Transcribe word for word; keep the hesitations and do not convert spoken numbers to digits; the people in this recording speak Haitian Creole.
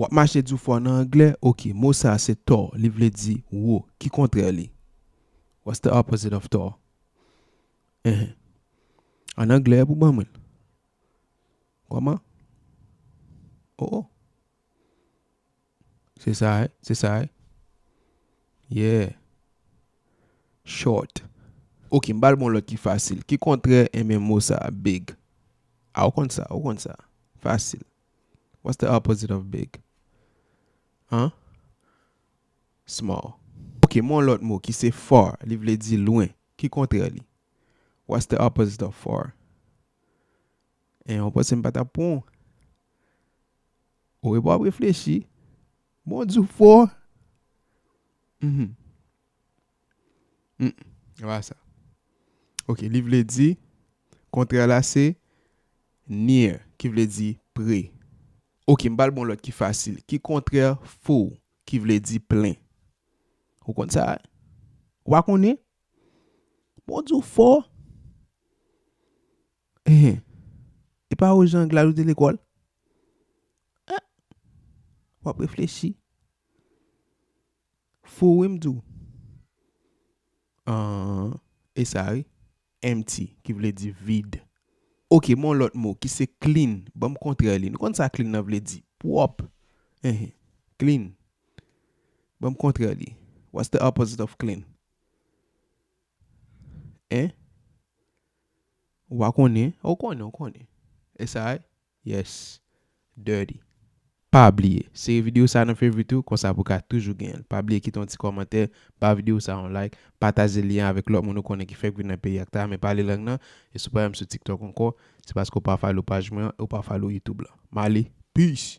W ap mache di w fò nan anglè? Ok, mo sa a se tall, li vle di wo. Ki kontrè li? What's the opposite of tall? Enhen. An anglè pou ban mwen l. Kòman? Oh, oh. Se sa, wi. Se sa, wi. Yeah. Short. Ok, m ba l bon lòt ki fasil. Ki kontrè enben mo sa a? Big. A, ou konn sa, ou konn sa. Fasil. What's the opposite of big? Huh? Small. Ok, m yon lòt mo ki se far, li vle di lwen. Ki kontrè li? What's the opposite of far? E, ou panse m pa t ap pran w? Ou e pa w ap reflechi. Bon, di w fò. Mhm. Mm, e pa sa. Ok, li vle di, kontrè la se near, ki vle di pre. Ok, m ba l bon lòt ki fasil. Ki kontrè full, ki vle di plen? Ou konn sa? Ou pa konnen? Bon, di w fò. Enhen. E pa ou Jean Glad ou te lekòl? Eh, w ap reflechi. Full wi m di w. Ahn, e sa wi. Empty, ki vle di vid. Ok, m yon lòt mo ki se clean. Ban m kontrè li. Nou konn sa clean nan vle di? Pwòp. Enhen. Clean. Ban m kontrè li. What's the opposite of clean? Hein? Ou pa konnen? Ou konnen, ou konnen. E sa, wi? Yes. Dirty. Pa bliye, sere videyo sa nan favorite ou, konsa pou ka toujou genyen l. Pa bliye kite yon ti kòmantè, ba videyo sa yon like, pataje lyen avèk lòt moun ou konnen ki fèk vin nan peyi a ki ta renmen pale lang nan. E si w pa wè m sou TikTok ankò, se paske w pa follow paj mwen an, e w pa follow YouTube lan. M ale, peace!